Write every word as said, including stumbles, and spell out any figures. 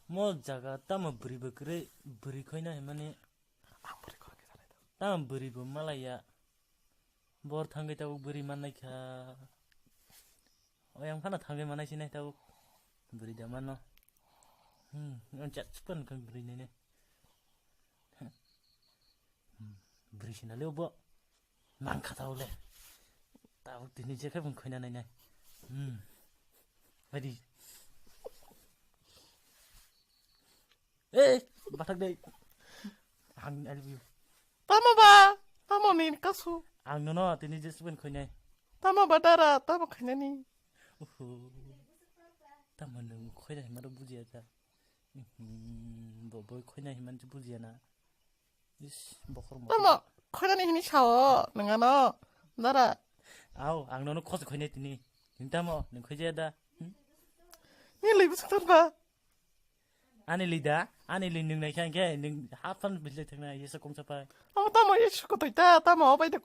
Mo jaga tamo bwrwi bo kwrwi, bwrwi khoina himani. Ang bwrwi khorang khe salai do. Tamo bwrwi bo malaiya. Bor thangwi tabuk bwrwi mannaikha. Oyang phano thangwi manai sinai tabuk. Bwrwi da mano. Hmm, ang chat chupan kang bwrwi nene. Hmm, bwrwi sina le bo. Nang kha tau le. Tabuk tini je khe bung khoina nai nai. Hmm. Ready. Eh, bathak dei. Ang, I love you. Tamo ba, tamo ni kasu. Ang nono tini je chupan khoinai. Tamo ba dara, tamo khainani. Uhu. Tamo nung khoinai himaro bujiya ta. Mhm, bo boi khoinai himan bujiya na. Is, bokhor mo. Tamo, khoinani hini sao, nungano, dara. Au, ang nono khos khoinai tini. Nung tamo, nung khoijaya da. Hmm? Ni lei busuk thar ba. Ani lei da, ani lei nung nai kha hingke, nung haphan bislai thangna, yesa kongsa pai. Amo tamo, yesa kotoi ta, tamo, obai da.